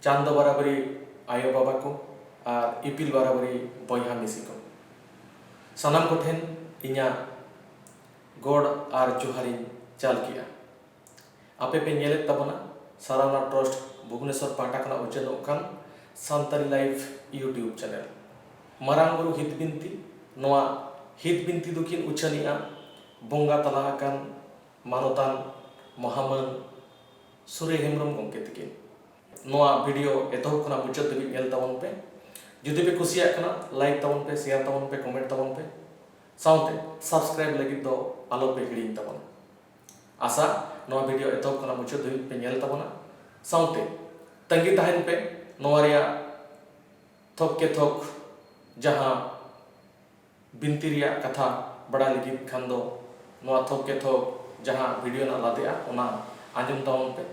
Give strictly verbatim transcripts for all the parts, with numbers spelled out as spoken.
ᱪᱟᱸᱫᱚ ᱵᱟᱨᱟᱵᱟᱹᱨᱤ ᱟᱭᱳ ᱵᱟᱵᱟ ᱠᱚ ᱟᱨ ᱤᱯᱤᱞ ᱵᱟᱨᱟᱵᱟᱹᱨᱤ ᱵᱚᱭᱦᱟ ᱢᱤᱥᱤ ᱠᱚ, ᱥᱟᱱᱟᱢ ᱠᱚᱴᱷᱮᱱ ᱤᱧᱟᱹᱜ ᱜᱚᱰ ᱟᱨ ᱡᱚᱦᱟᱨᱤᱧ ᱪᱟᱞ ᱠᱮᱜᱼᱟ᱾ ᱟᱯᱮ ᱯᱮ ᱧᱮᱞᱮᱫ ᱛᱟᱵᱚᱱᱟ ᱥᱟᱨᱟᱣᱱᱟ ᱴᱨᱟᱥᱴ ᱵᱷᱩᱵᱽᱱᱮᱥᱚᱨ ᱯᱟᱦᱴᱟ ᱠᱷᱚᱱᱟᱜ ᱩᱪᱷᱟᱹᱱᱚᱜ ᱠᱟᱱ ᱥᱟᱱᱛᱟᱲᱤ ᱞᱟᱭᱤᱵᱷ YouTube ᱪᱮᱱᱮᱞ᱾ ᱢᱟᱨᱟᱝ ᱵᱩᱨᱩ ᱦᱤᱛ ᱵᱤᱱᱛᱤ, ᱱᱚᱣᱟ ᱦᱤᱛ ᱵᱤᱱᱛᱤ ᱫᱚᱠᱤᱱ ᱩᱪᱷᱟᱹᱱᱮᱜᱼᱟ ᱵᱚᱸᱜᱟ ᱛᱟᱞᱟ ᱟᱠᱟᱱ ᱢᱟᱱᱚᱛᱟᱱ ᱢᱚᱦᱟᱢᱟᱹᱱ ᱥᱩᱨᱮ ᱦᱮᱢᱵᱨᱚᱢ ᱜᱚᱢᱠᱮ ᱛᱤᱠᱤᱱ᱾ ᱱᱚᱣᱟ ᱵᱷᱤᱰᱤᱭᱳ ᱮᱛᱚᱦᱚᱵ ᱠᱷᱚᱱᱟᱜ ᱢᱩᱪᱟᱹᱫ ᱫᱷᱟᱹᱵᱤᱡ ᱧᱮᱞ ᱛᱟᱵᱚᱱ ᱯᱮ᱾ ᱡᱩᱫᱤ ᱯᱮ ᱠᱩᱥᱤᱭᱟᱜ ᱠᱟᱱᱟ, ᱞᱟᱭᱤᱠ ᱛᱟᱵᱚᱱ ᱯᱮ, ᱥᱮᱭᱟᱨ ᱛᱟᱵᱚᱱ ᱯᱮ, ᱠᱚᱢᱮᱱᱴ ᱛᱟᱵᱚᱱ ᱯᱮ, ᱥᱟᱶᱛᱮ ᱥᱟᱵᱥᱠᱨᱟᱭᱤᱵ ᱞᱟᱹᱜᱤᱫ ᱫᱚ ᱟᱞᱚ ᱯᱮ ᱦᱤᱲᱤᱧ ᱛᱟᱵᱚᱱᱟ᱾ ᱟᱥᱟ, ᱱᱚᱣᱟ ᱵᱷᱤᱰᱤᱭᱳ ᱮᱛᱚᱦᱚᱵ ᱠᱷᱚᱱᱟᱜ ᱢᱩᱪᱟᱹᱫ ᱫᱷᱟᱹᱵᱤᱡ ᱯᱮ ᱧᱮᱞ ᱛᱟᱵᱚᱱᱟ, ᱥᱟᱶᱛᱮ ᱛᱟᱺᱜᱤ ᱛᱟᱦᱮᱱ ᱯᱮ ᱱᱚᱣᱟ ᱨᱮᱭᱟᱜ ᱛᱷᱚᱠ ᱠᱮ ᱛᱷᱚᱠ ᱡᱟᱦᱟᱸ ᱵᱤᱱᱛᱤ ᱨᱮᱭᱟᱜ ᱠᱟᱛᱷᱟ ᱵᱟᱲᱟᱭ ᱞᱟᱹᱜᱤᱫ ᱠᱷᱟᱱ ᱫᱚ ᱱᱚᱣᱟ ᱛᱷᱚᱠ ᱠᱮ ᱛᱷᱚᱠ ᱡᱟᱦᱟᱸ ᱵᱷᱤᱰᱤᱭᱳ ᱨᱮᱱᱟᱜ ᱞᱟᱫᱮᱜᱼᱟ, ᱚᱱᱟ ᱟᱸᱡᱚᱢ ᱛᱟᱵᱚᱱ ᱯᱮ᱾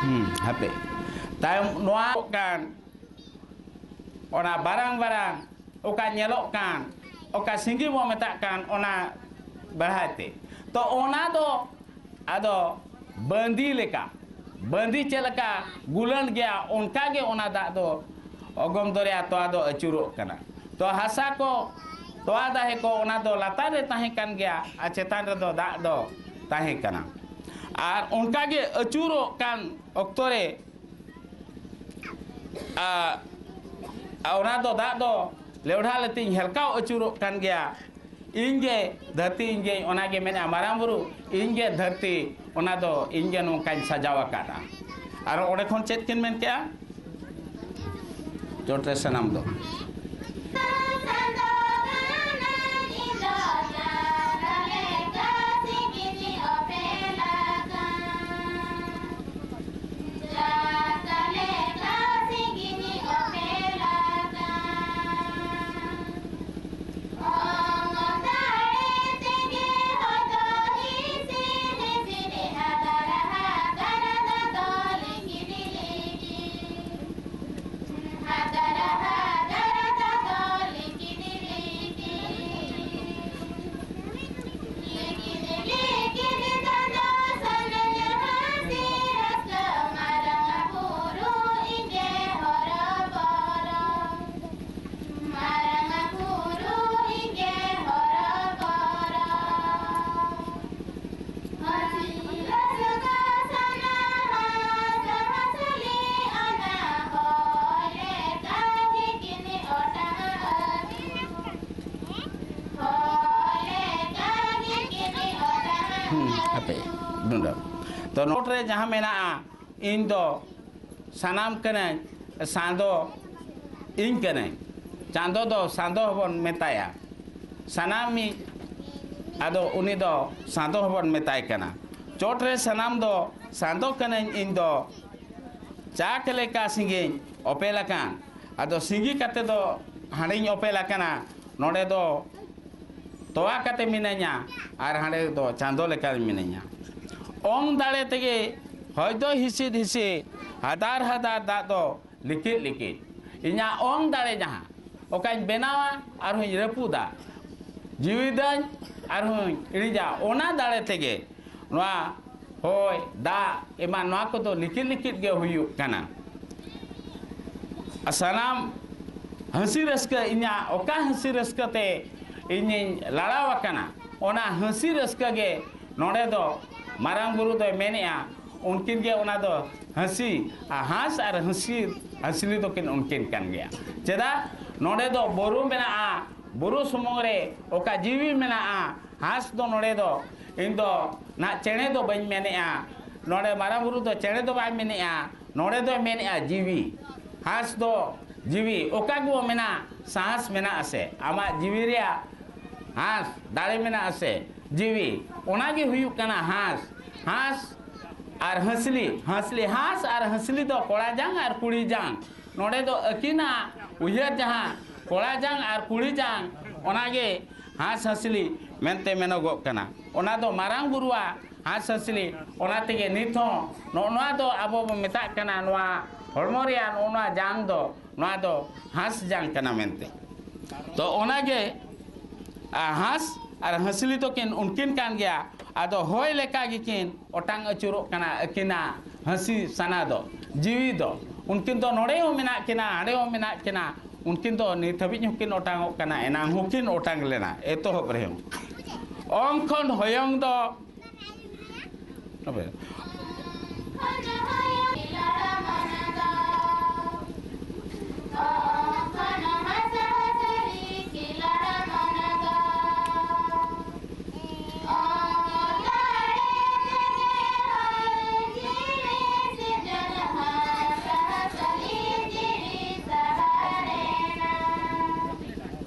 ᱦᱩᱸ, ᱦᱟᱯᱮ᱾ ᱛᱟᱭᱚᱢ ᱱᱚᱣᱟ ᱠᱟᱱ, ᱚᱱᱟ ᱵᱟᱨᱟᱝ ᱵᱟᱨᱟᱝ ᱚᱠᱟ ᱧᱮᱞᱚᱜ ᱠᱟᱱ, ᱚᱠᱟ ᱥᱤᱸᱜᱤ ᱵᱚ ᱢᱮᱛᱟᱜ ᱠᱟᱱ, ᱚᱱᱟ ᱵᱮᱲᱦᱟᱭ ᱛᱮ᱾ ᱛᱚ, ᱚᱱᱟ ᱫᱚ ᱟᱫᱚ ᱵᱟᱸᱫᱤ ᱞᱮᱠᱟ, ᱵᱟᱸᱫᱤ ᱪᱮᱫ ᱞᱮᱠᱟ ᱜᱩᱞᱟᱹᱱ ᱜᱮᱭᱟ, ᱚᱱᱠᱟ ᱜᱮ ᱚᱱᱟ ᱫᱟᱜ ᱫᱚ ᱚᱜᱚᱢ ᱫᱚᱨᱭᱟ ᱛᱚᱣᱟ ᱫᱚ ᱟᱹᱪᱩᱨᱚᱜ ᱠᱟᱱᱟ᱾ ᱛᱚ ᱦᱟᱥᱟ ᱠᱚ, ᱛᱚᱣᱟ ᱫᱟᱦᱮ ᱠᱚ, ᱚᱱᱟ ᱫᱚ ᱞᱟᱛᱟᱨ ᱨᱮ ᱛᱟᱦᱮᱸ ᱠᱟᱱ ᱜᱮᱭᱟ ᱟᱨ ᱪᱮᱛᱟᱱ ᱨᱮᱫᱚ ᱫᱟᱜ ᱫᱚ ᱛᱟᱦᱮᱸ ᱠᱟᱱᱟ᱾ ᱟᱨ ᱚᱱᱠᱟ ᱜᱮ ᱟᱹᱪᱩᱨᱚᱜ ᱠᱟᱱ ᱚᱠᱛᱚ ᱨᱮ, ᱟ, ᱟ, ᱚᱱᱟ ᱫᱚ ᱫᱟᱜ ᱫᱚ ᱞᱮᱣᱰᱷᱟ ᱞᱮᱛᱤᱧ ᱦᱮᱞᱠᱟᱣ ᱟᱹᱪᱩᱨᱚᱜ ᱠᱟᱱ ᱜᱮᱭᱟ᱾ ᱤᱧ ᱜᱮ ᱫᱷᱟᱹᱨᱛᱤ, ᱤᱧ ᱜᱮ, ᱚᱱᱟ ᱜᱮ ᱢᱮᱱᱟ ᱢᱟᱨᱟᱝ ᱵᱩᱨᱩ, ᱤᱧ ᱜᱮ ᱫᱷᱟᱹᱨᱛᱤ, ᱚᱱᱟ ᱫᱚ ᱤᱧ ᱜᱮ ᱱᱚᱝᱠᱟᱧ ᱥᱟᱡᱟᱣ ᱟᱠᱟᱫᱼᱟ᱾ ᱟᱨ ᱚᱸᱰᱮ ᱠᱷᱚᱱ ᱪᱮᱫ ᱠᱤᱱ ᱢᱮᱱ ᱠᱮᱜᱼᱟ? ᱪᱚᱴ ᱨᱮ ᱥᱟᱱᱟᱢ ᱫᱚ᱾ ᱦᱩᱸ, ᱦᱟᱯᱮ, ᱰᱩᱸᱰᱟᱹ᱾ ᱛᱚ, ᱱᱚᱰᱮ ᱨᱮ ᱡᱟᱦᱟᱸ ᱢᱮᱱᱟᱜᱼᱟ, ᱤᱧ ᱫᱚ ᱥᱟᱱᱟᱢ ᱠᱟᱹᱱᱟᱹᱧ, ᱥᱟᱸᱫᱚ ᱤᱧ ᱠᱟᱹᱱᱟᱹᱧ᱾ ᱪᱟᱸᱫᱚ ᱫᱚ ᱥᱟᱸᱫᱚ ᱦᱚᱸᱵᱚᱱ ᱢᱮᱛᱟᱭᱟ᱾ ᱥᱟᱱᱟᱢᱤᱡ, ᱟᱫᱚ ᱩᱱᱤ ᱫᱚ ᱥᱟᱸᱫᱚ ᱦᱚᱸᱵᱚᱱ ᱢᱮᱛᱟᱭ ᱠᱟᱱᱟ᱾ ᱪᱚᱴ ᱨᱮ ᱥᱟᱱᱟᱢ ᱫᱚ ᱥᱟᱸᱫᱚ ᱠᱟᱹᱱᱟᱹᱧ ᱤᱧ ᱫᱚ, ᱪᱟᱠ ᱞᱮᱠᱟ ᱥᱤᱸᱜᱤᱧ ᱚᱯᱮᱞ ᱟᱠᱟᱱ᱾ ᱟᱫᱚ ᱥᱤᱸᱜᱤ ᱠᱟᱛᱮ ᱫᱚ ᱦᱟᱸᱰᱮᱧ ᱚᱯᱮᱞ ᱟᱠᱟᱱᱟ, ᱱᱚᱰᱮ ᱫᱚ ᱛᱚᱣᱟ ᱠᱟᱛᱮ ᱢᱤᱱᱟᱹᱧᱟ ᱟᱨ ᱦᱟᱸᱰᱮ ᱫᱚ ᱪᱟᱸᱫᱚ ᱞᱮᱠᱟ ᱢᱤᱱᱟᱹᱧᱟ᱾ ᱚᱝ ᱫᱟᱲᱮ ᱛᱮᱜᱮ ᱦᱚᱭ ᱫᱚ ᱦᱤᱥᱤᱫ ᱦᱤᱥᱤᱫ ᱦᱟᱫᱟᱨ ᱦᱟᱫᱟᱨ ᱫᱟᱜ ᱫᱚ ᱞᱤᱠᱤᱫ ᱞᱤᱠᱤᱫ᱾ ᱤᱧᱟᱹᱜ ᱚᱝ ᱫᱟᱲᱮ ᱡᱟᱦᱟᱸ, ᱚᱠᱟᱧ ᱵᱮᱱᱟᱣᱟ ᱟᱨᱦᱚᱸᱧ ᱨᱟᱹᱯᱩᱫᱟ, ᱡᱤᱣᱤ ᱫᱟᱹᱧ ᱟᱨᱦᱚᱸᱧ ᱤᱲᱤᱡᱟ, ᱚᱱᱟ ᱫᱟᱲᱮ ᱛᱮᱜᱮ ᱱᱚᱣᱟ ᱦᱚᱭ, ᱫᱟᱜ ᱮᱢᱟᱱ ᱱᱚᱣᱟ ᱠᱚᱫᱚ ᱞᱤᱠᱤᱫ ᱞᱤᱠᱤᱫ ᱜᱮ ᱦᱩᱭᱩᱜ ᱠᱟᱱᱟ᱾ ᱟᱨ ᱥᱟᱱᱟᱢ ᱦᱟᱹᱥᱤ ᱨᱟᱹᱥᱠᱟᱹ, ᱤᱧᱟᱹᱜ ᱚᱠᱟ ᱦᱟᱹᱥᱤ ᱨᱟᱹᱥᱠᱟᱹ ᱛᱮ ᱤᱧᱤᱧ ᱞᱟᱲᱟᱣ ᱟᱠᱟᱱᱟ, ᱚᱱᱟ ᱦᱟᱹᱥᱤ ᱨᱟᱹᱥᱠᱟᱹ ᱜᱮ ᱱᱚᱰᱮ ᱫᱚ ᱢᱟᱨᱟᱝ ᱵᱩᱨᱩ ᱫᱚᱭ ᱢᱮᱱᱮᱜᱼᱟ, ᱩᱱᱠᱤᱱ ᱜᱮ ᱚᱱᱟ ᱫᱚ ᱦᱟᱹᱥᱤ, ᱟᱨ ᱦᱟᱸᱥ ᱟᱨ ᱦᱟᱹᱥᱤ, ᱦᱟᱹᱥᱞᱤ ᱫᱚᱠᱤᱱ ᱩᱱᱠᱤᱱ ᱠᱟᱱ ᱜᱮᱭᱟ᱾ ᱪᱮᱫᱟᱜ? ᱱᱚᱰᱮ ᱫᱚ ᱵᱩᱨᱩ ᱢᱮᱱᱟᱜᱼᱟ, ᱵᱩᱨᱩ ᱥᱩᱢᱩᱝ ᱨᱮ ᱚᱠᱟ ᱡᱤᱣᱤ ᱢᱮᱱᱟᱜᱼᱟ, ᱦᱟᱸᱥ ᱫᱚ ᱱᱚᱰᱮ ᱫᱚ, ᱤᱧ ᱫᱚ ᱱᱟᱦᱟᱜ ᱪᱮᱬᱮ ᱫᱚ ᱵᱟᱹᱧ ᱢᱮᱱᱮᱜᱼᱟ, ᱱᱚᱰᱮ ᱢᱟᱨᱟᱝ ᱵᱩᱨᱩ ᱫᱚ ᱪᱮᱬᱮ ᱫᱚ ᱵᱟᱭ ᱢᱮᱱᱮᱜᱼᱟ, ᱱᱚᱰᱮ ᱫᱚᱭ ᱢᱮᱱᱮᱜᱼᱟ ᱡᱤᱣᱤ᱾ ᱦᱟᱸᱥ ᱫᱚ ᱡᱤᱣᱤ, ᱚᱠᱟ ᱜᱮᱵᱚ ᱢᱮᱱᱟ, ᱥᱟᱦᱟᱸᱥ ᱢᱮᱱᱟᱜ ᱟᱥᱮ, ᱟᱢᱟᱜ ᱡᱤᱣᱤ ᱨᱮᱭᱟᱜ ᱦᱟᱸᱥ, ᱫᱟᱲᱮ ᱢᱮᱱᱟᱜ ᱟᱥᱮ, ᱡᱤᱣᱤ, ᱚᱱᱟ ᱜᱮ ᱦᱩᱭᱩᱜ ᱠᱟᱱᱟ ᱦᱟᱸᱥ᱾ ᱦᱟᱸᱥ ᱟᱨ ᱦᱟᱹᱥᱞᱤ, ᱦᱟᱹᱥᱞᱤ, ᱦᱟᱸᱥ ᱟᱨ ᱦᱟᱹᱥᱞᱤ ᱫᱚ ᱠᱚᱲᱟ ᱡᱟᱝ ᱟᱨ ᱠᱩᱲᱤ ᱡᱟᱝ᱾ ᱱᱚᱰᱮ ᱫᱚ ᱟᱹᱠᱤᱱᱟᱜ ᱩᱭᱦᱟᱹᱨ ᱡᱟᱦᱟᱸ ᱠᱚᱲᱟ ᱡᱟᱝ ᱟᱨ ᱠᱩᱲᱤ ᱡᱟᱝ, ᱚᱱᱟ ᱜᱮ ᱦᱟᱸᱥ ᱦᱟᱹᱥᱞᱤ ᱢᱮᱱᱛᱮ ᱢᱮᱱᱚᱜᱚᱜ ᱠᱟᱱᱟ᱾ ᱚᱱᱟ ᱫᱚ ᱢᱟᱨᱟᱝ ᱵᱩᱨᱩᱣᱟᱜ ᱦᱟᱸᱥ ᱦᱟᱹᱥᱞᱤ᱾ ᱚᱱᱟ ᱛᱮᱜᱮ ᱱᱤᱛ ᱦᱚᱸ ᱱᱚᱜᱼᱚ ᱱᱚᱣᱟ ᱫᱚ ᱟᱵᱚ ᱵᱚ ᱢᱮᱛᱟᱜ ᱠᱟᱱᱟ, ᱱᱚᱣᱟ ᱦᱚᱲᱢᱚ ᱨᱮᱭᱟᱜ ᱱᱚᱜᱼᱚ ᱱᱚᱣᱟ ᱡᱟᱝ ᱫᱚ, ᱱᱚᱣᱟ ᱫᱚ ᱦᱟᱸᱥ ᱡᱟᱝ ᱠᱟᱱᱟ ᱢᱮᱱᱛᱮ᱾ ᱛᱚ ᱚᱱᱟ ᱜᱮ, ᱟ, ᱦᱟᱸᱥ ᱟᱨ ᱦᱟᱹᱥᱞᱤ ᱫᱚᱠᱤᱱ ᱩᱱᱠᱤᱱ ᱠᱟᱱ ᱜᱮᱭᱟ᱾ ᱟᱫᱚ ᱦᱚᱭ ᱞᱮᱠᱟ ᱜᱮᱠᱤᱱ ᱚᱴᱟᱝ ᱟᱹᱪᱩᱨᱚᱜ ᱠᱟᱱᱟ ᱟᱹᱠᱤᱱᱟᱜ ᱦᱟᱹᱥᱤ ᱥᱟᱱᱟ ᱫᱚ, ᱡᱤᱣᱤ ᱫᱚ᱾ ᱩᱱᱠᱤᱱ ᱫᱚ ᱱᱚᱰᱮ ᱦᱚᱸ ᱢᱮᱱᱟᱜ ᱠᱤᱱᱟ, ᱦᱟᱸᱰᱮ ᱦᱚᱸ ᱢᱮᱱᱟᱜ ᱠᱤᱱᱟ᱾ ᱩᱱᱠᱤᱱ ᱫᱚ ᱱᱤᱛ ᱦᱟᱹᱵᱤᱡ ᱦᱚᱸᱠᱤᱱ ᱚᱴᱟᱝᱚᱜ ᱠᱟᱱᱟ, ᱮᱱᱟᱝ ᱦᱚᱸᱠᱤᱱ ᱚᱴᱟᱝ ᱞᱮᱱᱟ ᱮᱛᱚᱦᱚᱵ ᱨᱮᱦᱚᱸ᱾ ᱚᱝ ᱠᱷᱚᱱ ᱦᱚᱭᱚᱝ ᱫᱚ, ᱛᱚᱵᱮ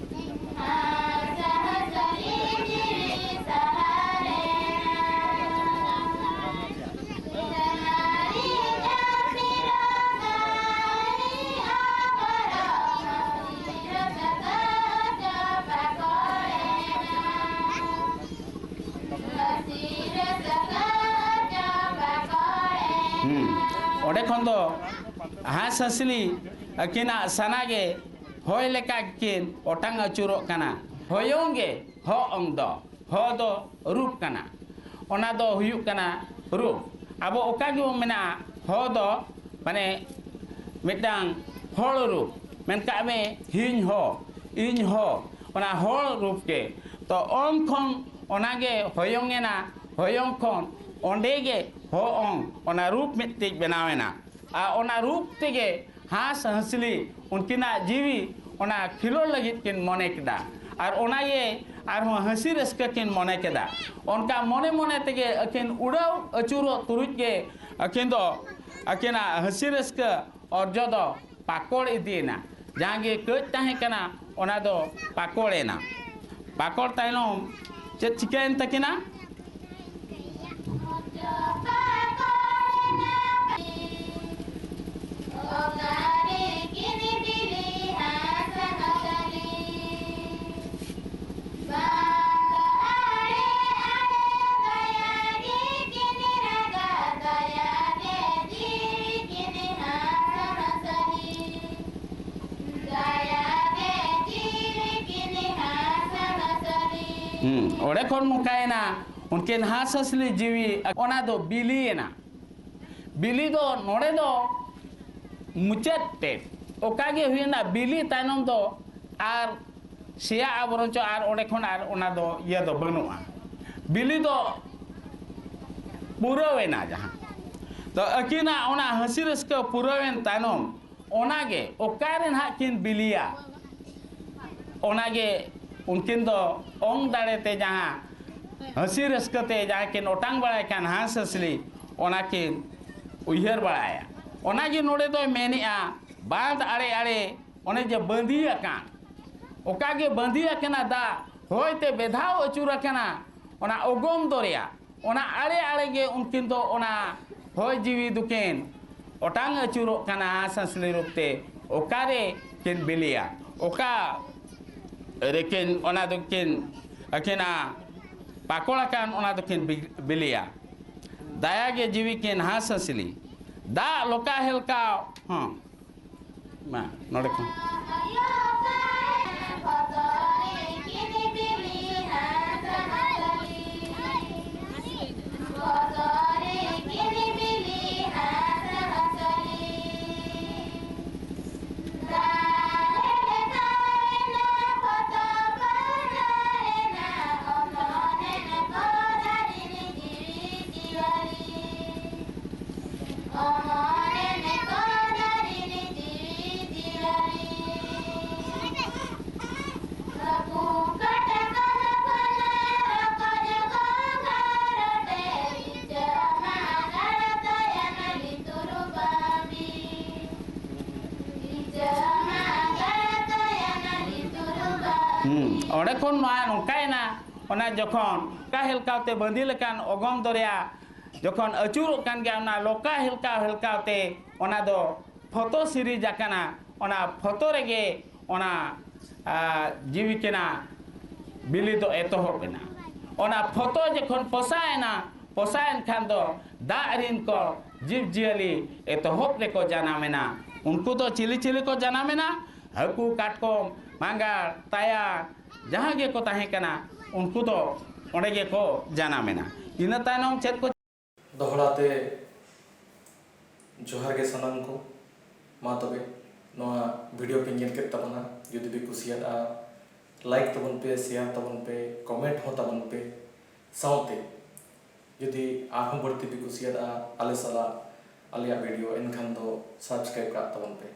ᱦᱩᱸ᱾ ᱚᱸᱰᱮ ᱠᱷᱚᱱ ᱫᱚ ᱦᱟᱸᱥ ᱦᱟᱸᱥᱞᱤ ᱟᱹᱠᱤᱱᱟᱜ ᱥᱟᱱᱟ ᱜᱮ ᱦᱚᱭ ᱞᱮᱠᱟ ᱠᱤᱱ ᱚᱴᱟᱝ ᱟᱹᱪᱩᱨᱚᱜ ᱠᱟᱱᱟ᱾ ᱦᱚᱭᱚᱝ ᱜᱮ ᱦᱚ ᱚᱝ ᱫᱚ, ᱦᱚ ᱫᱚ ᱨᱩᱯ ᱠᱟᱱᱟ᱾ ᱚᱱᱟ ᱫᱚ ᱦᱩᱭᱩᱜ ᱠᱟᱱᱟ ᱨᱩᱯ᱾ ᱟᱵᱚ ᱚᱠᱟ ᱜᱮᱵᱚᱱ ᱢᱮᱱᱟ, ᱦᱚ ᱫᱚ ᱢᱟᱱᱮ ᱢᱤᱫᱴᱟᱝ ᱦᱚᱲ ᱨᱩᱯ, ᱢᱮᱱ ᱠᱟᱜ ᱢᱮ, ᱦᱤᱧ ᱦᱚ, ᱤᱧ ᱦᱚ, ᱚᱱᱟ ᱦᱚᱲ ᱨᱩᱯ ᱜᱮ᱾ ᱛᱚ ᱚᱝ ᱠᱷᱚᱱ ᱚᱱᱟ ᱜᱮ ᱦᱚᱭᱚᱝ ᱮᱱᱟ, ᱦᱚᱭᱚᱝ ᱠᱷᱚᱱ ᱚᱸᱰᱮ ᱜᱮ ᱦᱚ ᱚᱝ, ᱚᱱᱟ ᱨᱩᱯ ᱢᱤᱫᱴᱤᱡ ᱵᱮᱱᱟᱣ ᱮᱱᱟ᱾ ᱟᱨ ᱚᱱᱟ ᱨᱩᱯ ᱛᱮᱜᱮ ᱦᱟᱸᱥ ᱦᱟᱸᱥᱞᱤ ᱩᱱᱠᱤᱱᱟᱜ ᱡᱤᱣᱤ ᱚᱱᱟ ᱠᱷᱮᱞᱳᱰ ᱞᱟᱹᱜᱤᱫ ᱠᱤᱱ ᱢᱚᱱᱮ ᱠᱮᱫᱟ᱾ ᱟᱨ ᱚᱱᱟ ᱜᱮ ᱟᱨᱦᱚᱸ ᱦᱟᱹᱥᱤ ᱨᱟᱹᱥᱠᱟᱹ ᱠᱤᱱ ᱢᱚᱱᱮ ᱠᱮᱫᱟ᱾ ᱚᱱᱠᱟ ᱢᱚᱱᱮ ᱢᱚᱱᱮ ᱛᱮᱜᱮ ᱟᱹᱠᱤᱱ ᱩᱰᱟᱹᱣ ᱟᱹᱪᱩᱨᱚᱜ ᱛᱩᱞᱩᱡ ᱜᱮ ᱟᱹᱠᱤᱱ ᱫᱚ ᱟᱹᱠᱤᱱᱟᱜ ᱦᱟᱹᱥᱤ ᱨᱟᱹᱥᱠᱟᱹ ᱚᱨᱡᱚ ᱫᱚ ᱯᱟᱠᱚᱲ ᱤᱫᱤᱭᱮᱱᱟ᱾ ᱡᱟᱦᱟᱸ ᱜᱮ ᱠᱟᱹᱡ ᱛᱟᱦᱮᱸ ᱠᱟᱱᱟ, ᱚᱱᱟ ᱫᱚ ᱯᱟᱠᱚᱲ ᱮᱱᱟ᱾ ᱯᱟᱠᱚᱲ ᱛᱟᱭᱱᱚᱢ ᱪᱮᱫ ᱪᱤᱠᱟᱹᱭᱮᱱ ᱛᱟᱹᱠᱤᱱᱟ? ᱦᱩᱸ, ᱚᱸᱰᱮ ᱠᱷᱚᱱ ᱱᱚᱝᱠᱟᱭᱮᱱᱟ, ᱩᱱᱠᱤᱱ ᱦᱟᱸᱥ ᱦᱟᱸᱥᱞᱤ ᱡᱤᱣᱤ, ᱚᱱᱟ ᱫᱚ ᱵᱤᱞᱤᱭᱮᱱᱟ᱾ ᱵᱤᱞᱤ ᱫᱚ ᱱᱚᱰᱮ ᱫᱚ ᱢᱩᱪᱟᱹᱫ ᱛᱮ ᱚᱠᱟ ᱜᱮ ᱦᱩᱭᱮᱱᱟ, ᱵᱤᱞᱤ ᱛᱟᱭᱱᱚᱢ ᱫᱚ ᱟᱨ ᱥᱮᱭᱟᱜᱼᱟ ᱵᱚᱨᱚᱝ ᱪᱚ, ᱟᱨ ᱚᱸᱰᱮ ᱠᱷᱚᱱ ᱟᱨ ᱚᱱᱟ ᱫᱚ ᱤᱭᱟᱹ ᱫᱚ ᱵᱟᱹᱱᱩᱜᱼᱟ᱾ ᱵᱤᱞᱤ ᱫᱚ ᱯᱩᱨᱟᱹᱣᱮᱱᱟ ᱡᱟᱦᱟᱸ᱾ ᱛᱚ ᱟᱹᱠᱤᱱᱟᱜ ᱚᱱᱟ ᱦᱟᱹᱥᱤ ᱨᱟᱹᱥᱠᱟᱹ ᱯᱩᱨᱟᱹᱣᱮᱱ ᱛᱟᱭᱱᱚᱢ, ᱚᱱᱟ ᱜᱮ ᱚᱠᱟ ᱨᱮ ᱱᱟᱦᱟᱜ ᱠᱤᱱ ᱵᱤᱞᱤᱭᱟ, ᱚᱱᱟ ᱜᱮ ᱩᱱᱠᱤᱱ ᱫᱚ ᱚᱝ ᱫᱟᱲᱮ ᱛᱮ ᱡᱟᱦᱟᱸ ᱦᱟᱹᱥᱤ ᱨᱟᱹᱥᱠᱟᱹ ᱛᱮ ᱡᱟᱦᱟᱸ ᱠᱤᱱ ᱚᱴᱟᱝ ᱵᱟᱲᱟᱭ ᱠᱟᱱ ᱦᱟᱸᱥ ᱦᱟᱸᱥᱞᱤ, ᱚᱱᱟ ᱠᱤᱱ ᱩᱭᱦᱟᱹᱨ ᱵᱟᱲᱟᱭᱟ᱾ ᱚᱱᱟ ᱜᱮ ᱱᱚᱰᱮ ᱫᱚᱭ ᱢᱮᱱᱮᱜᱼᱟ, ᱵᱟᱸᱫ ᱟᱲᱮ ᱟᱲᱮ ᱚᱱᱮ ᱡᱮ ᱵᱟᱸᱫᱤ ᱟᱠᱟᱱ, ᱚᱠᱟ ᱜᱮ ᱵᱟᱸᱫᱤ ᱟᱠᱟᱱᱟ ᱫᱟᱜ, ᱦᱚᱭ ᱛᱮ ᱵᱮᱫᱷᱟᱣ ᱟᱹᱪᱩᱨ ᱟᱠᱟᱱᱟ ᱚᱱᱟ ᱚᱜᱚᱢ ᱫᱚᱨᱭᱟ, ᱚᱱᱟ ᱟᱲᱮ ᱟᱲᱮ ᱜᱮ ᱩᱱᱠᱤᱱ ᱫᱚ ᱚᱱᱟ ᱦᱚᱭ ᱡᱤᱣᱤ ᱫᱚᱠᱤᱱ ᱚᱴᱟᱝ ᱟᱹᱪᱩᱨᱚᱜ ᱠᱟᱱᱟ ᱦᱟᱸᱥ ᱦᱟᱸᱥᱞᱤ ᱨᱩᱯ ᱛᱮ, ᱚᱠᱟᱨᱮ ᱠᱤᱱ ᱵᱤᱞᱤᱭᱟ, ᱚᱠᱟ ᱨᱮᱠᱤᱱ ᱚᱱᱟ ᱫᱚᱠᱤᱱ ᱟᱹᱠᱤᱱᱟᱜ ᱯᱟᱠᱚᱲ ᱟᱠᱟᱱ ᱚᱱᱟ ᱫᱚᱠᱤᱱ ᱵᱤ-, ᱵᱤᱞᱤᱭᱟ᱾ ᱫᱟᱭᱟ ᱜᱮ ᱡᱤᱣᱤ ᱠᱤᱱ ᱦᱟᱸᱥ ᱦᱟᱸᱥᱞᱤ, ᱫᱟᱜ ᱞᱚᱠᱟ ᱦᱮᱞᱠᱟᱣ ᱦᱚᱸ᱾ ᱢᱟ, ᱱᱚᱰᱮ ᱠᱷᱚᱱ᱾ ᱦᱩᱸ, ᱚᱸᱰᱮ ᱠᱷᱚᱱ ᱱᱚᱣᱟ ᱱᱚᱝᱠᱟᱭᱮᱱᱟ, ᱚᱱᱟ ᱡᱚᱠᱷᱚᱱ ᱞᱚᱠᱟ ᱦᱮᱞᱠᱟᱣ ᱛᱮ ᱵᱟᱸᱫᱤ ᱞᱮᱠᱟᱱ ᱚᱜᱚᱢ ᱫᱚᱨᱭᱟ ᱡᱚᱠᱷᱚᱱ ᱟᱹᱪᱩᱨᱚᱜ ᱠᱟᱱ ᱜᱮᱭᱟ, ᱚᱱᱟ ᱞᱚᱠᱟ ᱦᱮᱞᱠᱟᱣ ᱦᱮᱞᱠᱟᱣ ᱛᱮ ᱚᱱᱟ ᱫᱚ ᱯᱷᱚᱛᱚ ᱥᱤᱨᱤᱡᱽ ᱟᱠᱟᱱᱟ᱾ ᱚᱱᱟ ᱯᱷᱚᱛᱚ ᱨᱮᱜᱮ ᱚᱱᱟ, ᱟ, ᱡᱤᱣᱤ ᱠᱟᱱᱟ ᱵᱤᱞᱤ ᱫᱚ ᱮᱛᱚᱦᱚᱵ ᱮᱱᱟ᱾ ᱚᱱᱟ ᱯᱷᱚᱛᱚ ᱡᱚᱠᱷᱚᱱ ᱯᱚᱥᱟᱭᱮᱱᱟ, ᱯᱚᱥᱟᱭᱮᱱ ᱠᱷᱟᱱ ᱫᱚ ᱫᱟᱜ ᱨᱤᱱ ᱠᱚ ᱡᱤᱵᱽ ᱡᱤᱭᱟᱹᱞᱤ ᱮᱛᱚᱦᱚᱵ ᱨᱮᱠᱚ ᱡᱟᱱᱟᱢᱮᱱᱟ᱾ ᱩᱱᱠᱩ ᱫᱚ ᱪᱤᱞᱤ ᱪᱤᱞᱤ ᱠᱚ ᱡᱟᱱᱟᱢᱮᱱᱟ? ᱦᱟᱹᱠᱩ, ᱠᱟᱴᱠᱚᱢ, ᱢᱟᱸᱜᱟᱲ, ᱛᱟᱭᱟᱱ, ᱡᱟᱦᱟᱸ ᱜᱮᱠᱚ ᱛᱟᱦᱮᱸ ᱠᱟᱱᱟ, ᱩᱱᱠᱩ ᱫᱚ ᱚᱸᱰᱮ ᱜᱮᱠᱚ ᱡᱟᱱᱟᱢᱮᱱᱟ᱾ ᱤᱱᱟᱹ ᱛᱟᱭᱱᱚᱢ ᱪᱮᱫ ᱠᱚ ᱫᱚᱦᱲᱟ ᱛᱮ ᱡᱚᱦᱟᱨ ᱜᱮ ᱥᱟᱱᱟᱢ ᱠᱚ᱾ ᱢᱟ ᱛᱚᱵᱮ, ᱱᱚᱣᱟ ᱵᱷᱤᱰᱤᱭᱳ ᱯᱮ ᱧᱮᱞ ᱠᱮᱫ ᱛᱟᱵᱚᱱᱟ, ᱡᱩᱫᱤ ᱯᱮ ᱠᱩᱥᱤᱭᱟᱫᱼᱟ, ᱞᱟᱭᱤᱠ ᱛᱟᱵᱚᱱ ᱯᱮ, ᱥᱮᱭᱟᱨ ᱛᱟᱵᱚᱱ ᱯᱮ, ᱠᱚᱢᱮᱱᱴ ᱦᱚᱸ ᱛᱟᱵᱚᱱ ᱯᱮ᱾ ᱥᱟᱶᱛᱮ ᱡᱩᱫᱤ ᱟᱨᱦᱚᱸ ᱵᱟᱹᱲᱛᱤ ᱯᱮ ᱠᱩᱥᱤᱭᱟᱫᱼᱟ ᱟᱞᱮ ᱥᱟᱞᱟᱜ ᱟᱞᱮᱭᱟᱜ ᱵᱷᱤᱰᱤᱭᱳ, ᱮᱱᱠᱷᱟᱱ ᱫᱚ ᱥᱟᱵᱥᱠᱨᱟᱭᱤᱵ ᱠᱟᱜ ᱛᱟᱵᱚᱱ ᱯᱮ᱾